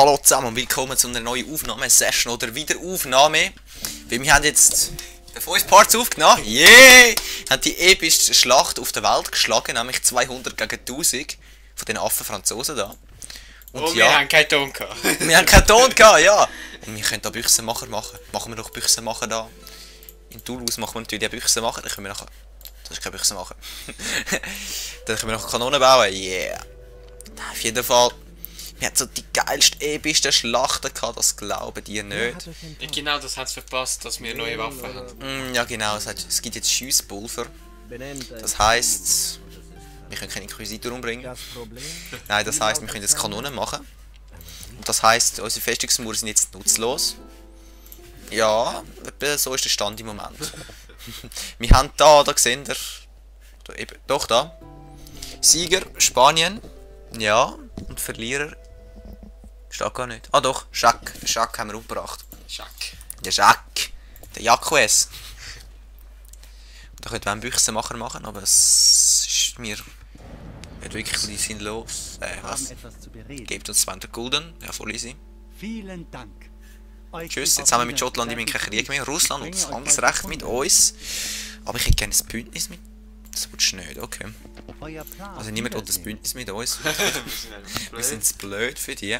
hallo zusammen und willkommen zu einer neuen Aufnahmesession oder Wiederaufnahme. Weil wir haben jetzt 5 Parts aufgenommen. Yeah! Haben die epischste Schlacht auf der Welt geschlagen, nämlich 200 gegen 1000 von den Affen-Franzosen da. Und ja, wir haben keinen Ton gehabt. Wir haben keinen Ton gehabt, ja. Und wir können da Büchsenmacher machen. Machen wir doch Büchsenmacher da. In Toulouse machen wir natürlich die Büchsenmacher. Dann können wir nachher... Das ist kein Büchsenmacher. Dann können wir noch Kanonen bauen. Yeah! Auf jeden Fall... Wir hatten so die geilsten, epischsten Schlachten gehabt, das glauben die nicht. Ja, genau, das hat es verpasst, dass wir neue Waffen haben. Ja genau, es gibt jetzt Schiesspulver. Das heisst, wir können keine Inquisitor umbringen. Nein, das heisst, wir können jetzt Kanonen machen. Und das heisst, unsere Festungsmauern sind jetzt nutzlos. Ja, so ist der Stand im Moment. Wir haben da sehen wir, da eben, doch da. Sieger, Spanien. Ja, und Verlierer. Steht gar nicht. Ah doch, Jacques. Den Jacques haben wir umgebracht. Jacques. Der Jacques. Der Jacques. Da könnte man einen Büchsenmacher machen, aber es ist mir nicht wirklich sinnlos. Was? Gebt uns 200 Gulden. Ja, voll easy. Vielen Dank. Tschüss, jetzt haben wir mit Schottland keinen Krieg mehr. Russland und das Handelsrecht mit uns. Aber ich hätte gerne ein Bündnis mit... Das willst du nicht, okay. Also niemand will das Bündnis mit uns. Wir sind zu blöd für die.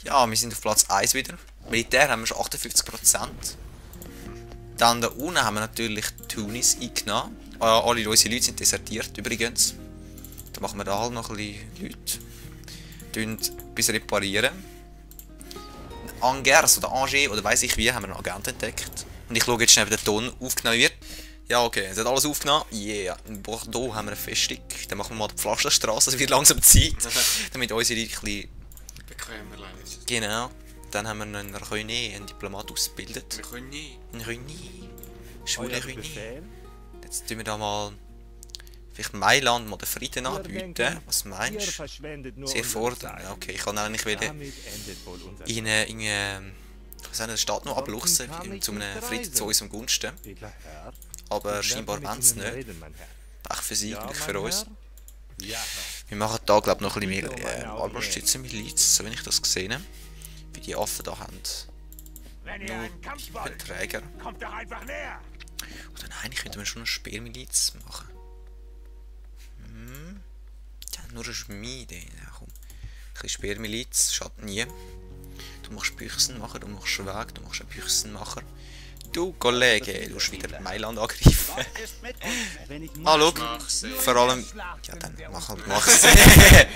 Ja, wir sind auf Platz 1 wieder. Militär haben wir schon 58%. Dann da unten haben wir natürlich Tunis eingenommen. Alle unsere Leute sind desertiert übrigens. Da machen wir da halt noch ein bisschen Leute. Bis reparieren. Angers oder Angers oder weiss ich wie haben wir einen Agent entdeckt. Und ich schaue jetzt schnell, wie der Ton aufgenommen wird. Ja, okay, es hat alles aufgenommen. Yeah, in Bordeaux haben wir eine Festung. Dann machen wir mal die Pflasterstraße, es wird langsam Zeit. Damit unsere Leute ein bisschen... bequemer leiden. Genau. Dann haben wir einen René, einen Diplomat ausgebildet. René. Ein René. Schwule René. Jetzt tun wir da mal... Vielleicht Mailand mal den Frieden anbieten. Was meinst du? Sehr fordern. Okay, ich kann eigentlich wieder in der Stadt noch abluchsen, zu einem Frieden zu unserem Gunsten. Aber scheinbar wollen sie nicht. Pech für sie, Glück für uns. Wir machen da glaube ich noch ein bisschen mehr Armbrustschützenmiliz, so wenn ich das gesehen habe. Wie die Affen da haben. Nur Träger. Oder nein, ich könnte mir schon eine Speermiliz machen. Ja, nur eine Schmiede. Ja, komm. Ein bisschen Speermiliz, schadet nie. Du machst Büchsenmacher, du machst Weg, du machst einen Büchsenmacher. Du Kollege, du musst wieder Mailand angreifen. Ah, schau, vor allem... Ja, dann mach halt Marseille.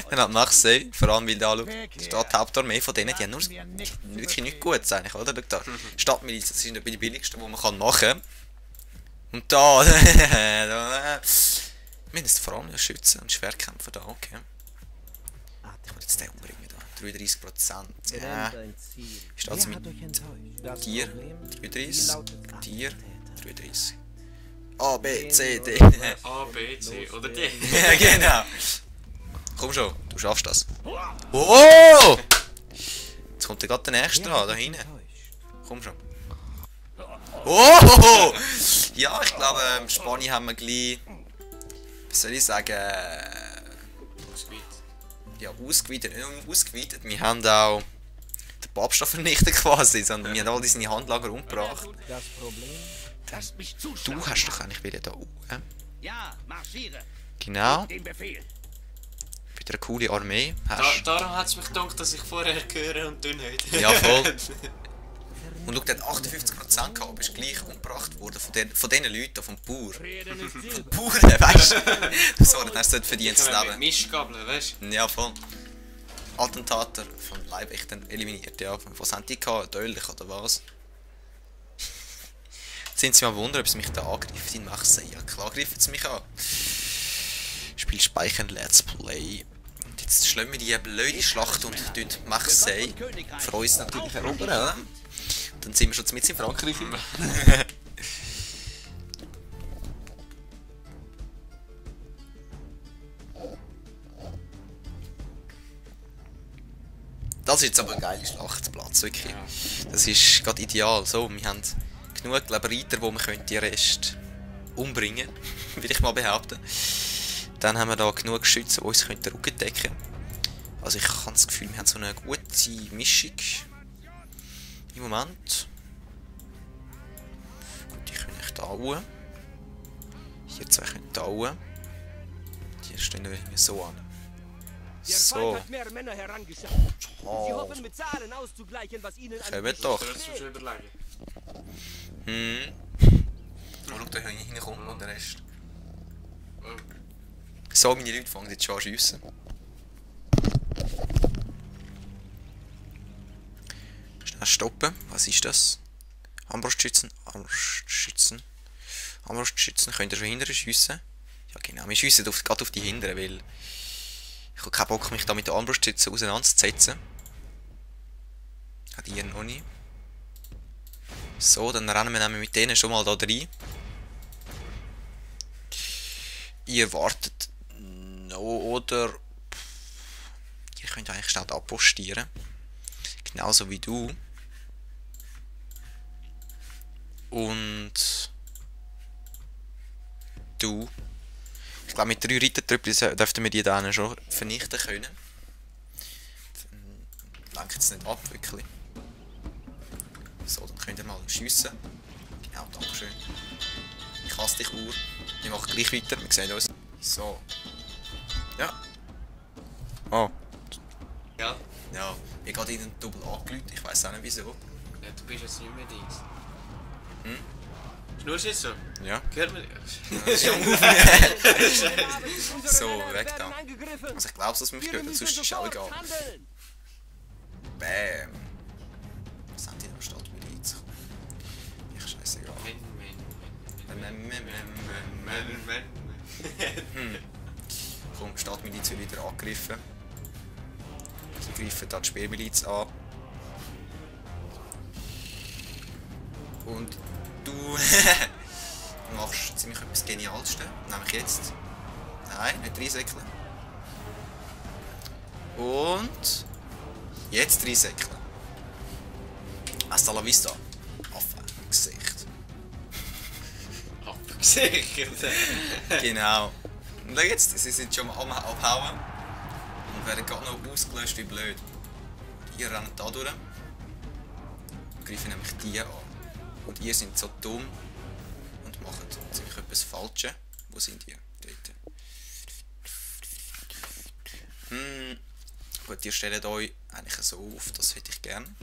Dann halt Marseille, vor allem weil da, schau, steht die Hauptarmee von denen, die haben nur wirklich nicht gut eigentlich, oder? Schau da, Stadtmiliz, das ist die billigste, die man machen kann. Und da... wir müssen vor allem Schützen und Schwerkämpfer da, okay. Ich will jetzt den umbringen da. 33%. Ja. Ist also mit Tier 33, Tier 33. A, B, C, D. A, B, C oder D. Ja, genau. Komm schon, du schaffst das. Oh! Jetzt kommt gerade der nächste dran, da hinten. Komm schon. Oh! Ja, ich glaube, Spanien haben wir gleich... Was soll ich sagen? Ja, ausgeweitet, nicht nur ausgeweitet, wir haben auch den Papst vernichtet quasi, sondern wir haben all seine Handlager umgebracht. Du hast doch eigentlich wieder da oben. Genau. Wieder eine coole Armee. Darum hat es mich gedacht, dass ich vorher höre und du nicht. Ja, voll. Und schau, der hat 58% gehabt, aber ist gleich umgebracht worden von diesen Leuten, vom Bauer. Vom Bauern, weißt du? So, dann hast du verdient das Leben. Mischgabeln, weißt du? Ja, voll. Attentater von Leibwächtern eliminiert, ja. Was haben die gehabt? Tödlich oder was? Jetzt sind sie mal wundern, ob sie mich da angreifen in Marseille. Ja, klar greifen sie mich an. Spiel speichern, Let's Play. Und jetzt schlagen wir die blöde Schlacht und tun Marseille für uns natürlich erobern, oder? Dann sind wir schon mit in Frankreich. Das ist jetzt aber ein geiler Schlachtplatz, wirklich. Das ist gerade ideal. So, wir haben genug Reiter, wo wir den Rest umbringen können, will ich mal behaupten. Dann haben wir da genug Geschütze, die uns den Rücken decken können. Also ich habe das Gefühl, wir haben so eine gute Mischung. Im Moment. Gut, die können echt hauen. Hier zwei können hauen. Hier stehen wir so an. So. Oh. Kommt doch. Oh, schau, da hineinkommen und der Rest. So, meine Leute fangen jetzt schon an zu schiessen. Schnell stoppen. Was ist das? Armbrustschützen. Armbrustschützen. Armbrustschützen. Könnt ihr schon hinterher schiessen? Ja genau, wir schiessen gerade auf die hinteren, weil ich habe keinen Bock, mich da mit den Armbrustschützen auseinanderzusetzen. Hat ihr noch nicht. So, dann rennen wir nämlich mit denen schon mal da rein. Ihr wartet noch, oder ihr könnt eigentlich schnell da postieren. Genauso wie du. Und du. Ich glaube, mit 3 Rittertrüppeln dürften wir die dann schon vernichten können. Lenkt es nicht ab, wirklich. So, dann könnt ihr mal schiessen. Genau, dankeschön. Ich hasse dich, Uhr. Wir machen gleich weiter, wir sehen uns. So. Ja. Oh. Ja. Ja, ich habe ihnen doppelt angelüht, ich weiß auch nicht wieso. Ja, du bist jetzt nicht mehr Dings. Hm? Schnurst du jetzt so? Ja. Hört man So, weg da. Also ich glaube, dass man mich gehört, sonst ist es auch egal. Bam. Was haben die da statt Miliz? Ich scheißegal. Komm, Stadtmiliz wird wieder angegriffen. Sie greifen da die Speermiliz an. Und du machst ziemlich etwas Genialstes, nämlich jetzt. Nein, nicht reinsäckeln. Und jetzt reinsäckeln. Hasta la vista. Affe im Gesicht. Abgesichert. Genau. Und schau jetzt, sie sind schon mal am Abhauen. Und werden gerade noch ausgelöscht wie blöd. Ihr rennt da durch. Und greifen nämlich die an. Und ihr seid so dumm und macht ziemlich etwas Falsches. Wo sind ihr? Dort. Gut, ihr stellt euch eigentlich so auf, das hätte ich gern.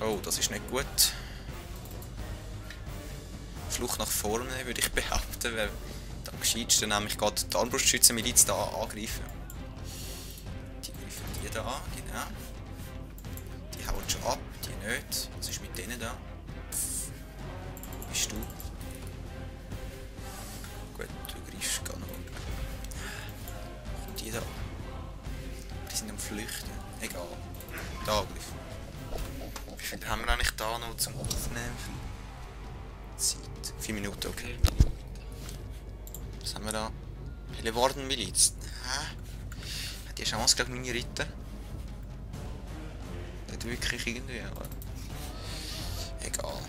Oh, das ist nicht gut. Flucht nach vorne, würde ich behaupten, weil am gescheitsten nämlich gerade die Armbrustschützenmiliz da angreifen. Die greifen die da an, genau. Die hauen schon ab, die nicht. Was ist mit denen da? Wo bist du? Gut, du greifst gar noch. Kommt die da? Die sind am Flüchten. Egal. Da Angriff. Wie viel haben wir eigentlich da noch zum Aufnehmen? Zeit. 4 Minuten, okay. Was haben wir da? Hellewarden-Miliz. Hä? Hat die Chance gegen meine Ritter? Nicht wirklich irgendwie, aber... Egal.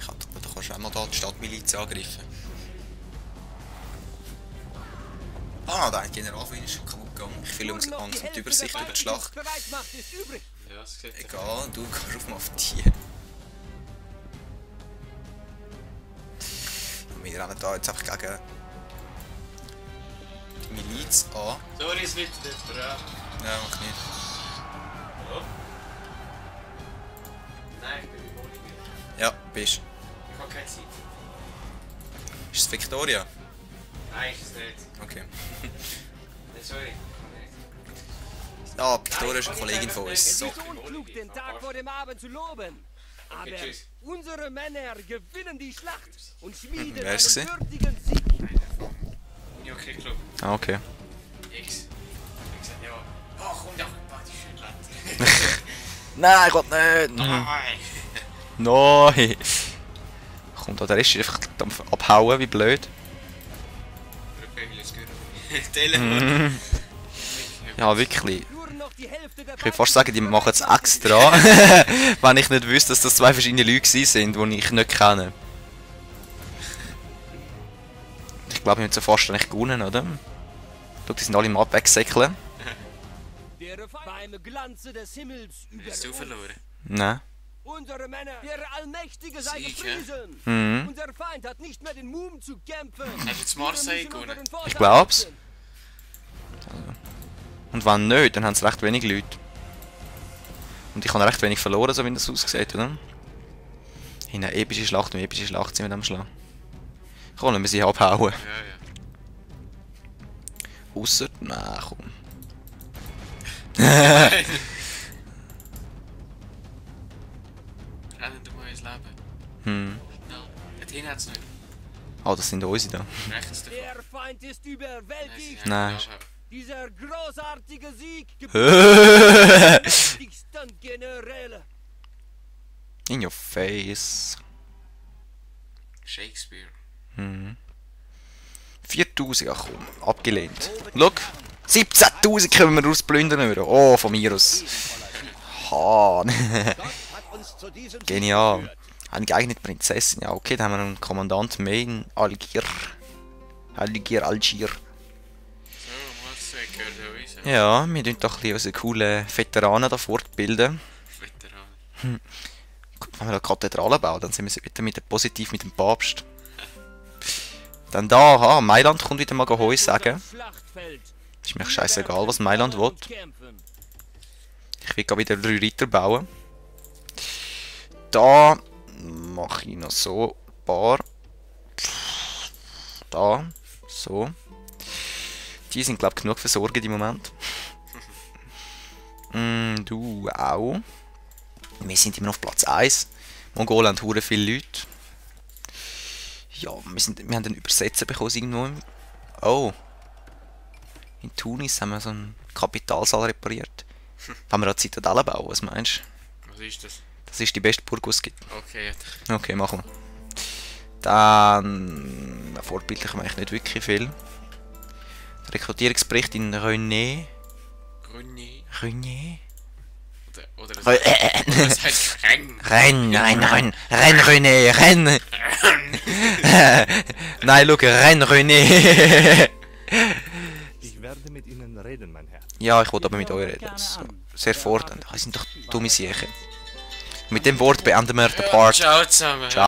Da kannst du auch mal da die Stadtmiliz angreifen. Ah, der Generalfeind ist schon kaputt gegangen. Ich fühle langsam die Übersicht über die Schlacht. Ja, das sieht Egal, du gehst auf die. Wir rennen da jetzt einfach gegen die Miliz an. Sorry, es wird nicht bereit. Nein, mach nicht. Hallo? Nein, ich bin bei Bolivien. Ja, bist. Ich habe keine Zeit. Ist es Victoria? Nein, ist es nicht. Okay. Nein, sorry, ich kann nicht. Ja, Victoria ist eine Kollegin von uns. So. Es ist unklug, den Tag vor dem Abend zu loben. Aber Okay, tschüss. unsere Männer gewinnen die Schlacht und schmieden Wer einen ist sie? würdigen Sieg. Ja, okay, Club. Ah, okay. X. Ich gesagt, ja. Oh, komm doch, die Schönland. Nein, ich will nicht! Nein! Nein! Komm, da der Rest ist einfach am abhauen, wie blöd. Okay, will es gehört. Telefon. Ja, wirklich. Nur noch die Hälfte der Ich würde fast sagen, die machen es extra, wenn ich nicht wüsste, dass das zwei verschiedene Leute sind, die ich nicht kenne. Ich glaube, wir haben so fast nicht gewonnen, oder? Schau, die sind alle im wegsäckeln. Beim Glanze des Himmels Hast du über verloren? Nein. unsere Männer. Der Allmächtige sei Sieg, gepriesen. Mhm. Unser Feind hat nicht mehr den Mumm zu kämpfen. Hast du jetzt Marseille Wir müssen gewonnen? unseren Vorteil Ich glaub's. nutzen. Und wenn nicht, dann haben es recht wenig Leute. Und ich habe recht wenig verloren, so wie das aussieht, oder? In einer epischen Schlacht sind wir mit dem Schlag. Komm, lassen wir sie abhauen. Ja, ja. Ausser... Nein, komm. Rennen du mal ins Leben. Hm. Schnell. Dort hinten hat es nicht. Ah, das sind unsere da. Rechts davon. Der Feind ist überwältigt. Nein. Dieser großartige Sieg gebührt den mächtigsten Generäle. In your face. Shakespeare. 4000, ach komm, abgelehnt. Look, 17.000 können wir ausplündern. Oh, von mir aus. Hahn. Genial. Eine geeignete Prinzessin. Ja, okay, da haben wir einen Kommandant mehr in Algier. Algier. So, Marseille gehört ja uns. Ja, wir tun doch ein bisschen unsere coolen Veteranen da fortbilden. Veteran. Wenn wir eine Kathedrale bauen, dann sind wir wieder positiv mit dem Papst. Dann da, aha, Mailand kommt wieder mal Heu sagen. Ist mir scheißegal, was Mailand will. Ich will wieder 3 Ritter bauen. Da mache ich noch so ein paar. Da, so. Die sind, glaube ich, genug versorgt im Moment. Du auch. Wir sind immer noch auf Platz 1. Mongolen haben hure viele Leute. Ja, wir haben einen Übersetzer bekommen irgendwo. Oh. In Tunis haben wir so einen Kapitalsaal repariert. Wenn wir eine Zitadelle bauen, was meinst du? Was ist das? Das ist die beste Burg, die es gibt. Okay, Okay, machen wir. Dann vorbildlich eigentlich nicht wirklich viel. Der Rekrutierungsbericht in René. Grenier. René? Oder das heißt Renn. Renn, René, renn! Nein, schau, renn, René! Ich werde mit Ihnen reden, mein Herr. Ja, ich wollte aber mit euch reden. So, sehr fordernd. Das sind doch dumme Sachen. Mit dem Wort beenden wir den Part. Ciao zusammen. Ciao.